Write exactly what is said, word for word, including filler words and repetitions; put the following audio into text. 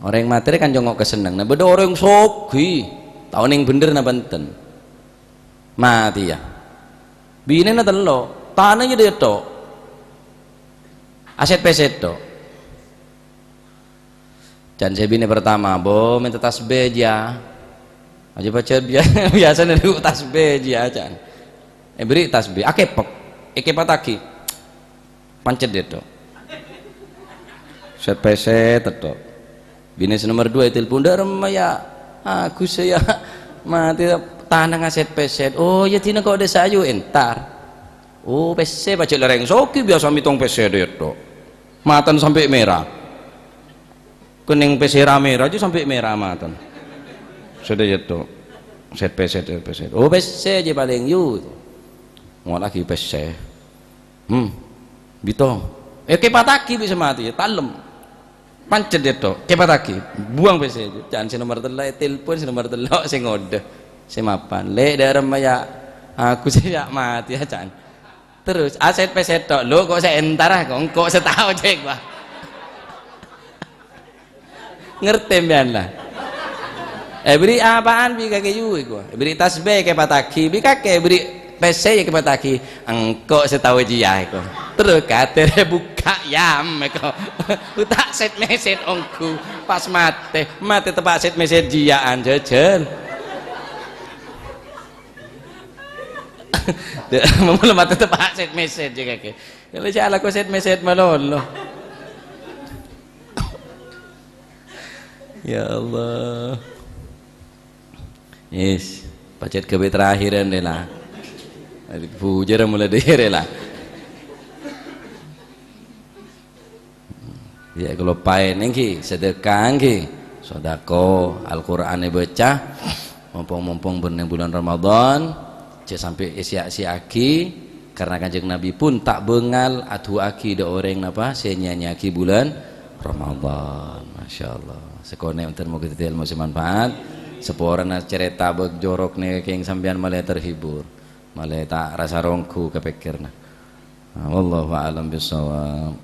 Orèng matè rè kan congko' kasennengnganna. Bâdâ orèng soghi, ta' onèng bhender napa enten. Matèya. Binèna tello', tanana jâ' dâ' iyâ tho'. Asèt-pèsèt tho'. Can sè binè pertama, "Bo, mènta tasbih, jiyâ." Aja baca biya-, biasana dhu tasbih, jiyâ, can. Èbèrri' tasbih, akèpèk, èkèpataghi. Pancet dâ' iyâ tho'. Sèt-pèsèt tho'. Binè sè nomer dua ètelpon, "Dâ' remma, yâ? Agus, yâ. Matè tanana sèt-pèsèt." "Oh, yâ, dina ko' dâ' sayu entar." Oh, pèssè pajhât lorèng soghi biasa mètong pèssè dâ' iyâ tho'. Matana sampè' mèra. Kennèng pèssè ra-mèra jâ' sampè' mèra matana. Sè dâ' iyâ tho'. Sèt-pèsèt, sèt-pèsèt. Oh, pèssè jâ' palèng yu. Ngollaghi pèssè. Hmm. Bitong. Eh, kèpataghi bi' sè matè, talem. Pancet dâ' iyâ tho', kèpataghi. Buwâng pèssè. Can sè nomer tello' ètelpon, sè nomer tello' sè ngodâ. Sè mapan. "Lè', dâ' remma, yâ? Aku sè yâ matè, yâ, can." Terros, "Asèt-pèsèt tho', lo' ko' sè entara, ko' engko' sè tao cèk, wah." Ngartè sampèyan, la? Èbèrri' apa'an bi' kakè yu, èko? Èbèrri' tasbih, kèpataghi. Bi' kakè èbèrri' pèssè, yâ kèpataghi. Engko' sè tao jiyâ, èko. Terros katèrè bukka' yam, èko. Uta' sèt-mèsèt ongghu. Pas matè. Matè teppa' sèt-mèsèt jiyâ'ân, jhâjhâl. Mula matè teppa' sèt-mèsèt jiyâ kakè. Kalau jiyâ alako sèt-mèsèt malolo. Ya Allah. Yes, pajhât ghâbây terakhir, ân, rè, la. Bujâr mula dâri, rè, la. Yâ, kaloppaè nèngghi, sedekah nèngghi, sodako, Al-Qur'an èbâca, mompong-mompong bânnè bulân Ramadan, jhâ' sampè' èsia-siaaghi, karna Kanjeng Nabi pun ta' bângal adu'aaghi dâ' orèng napa sè nya-nya'aghi bulân Ramadan. Masyaallah. Sakonè' onten moghâ dhâddhi èlmo sè manfaat. Saporana carèta bâk jorok nèka kèng sampèyan malè terhibur. Malè ta' rasa ronggu kapèkkèrna. Nah, wallahu a'lam bissawab.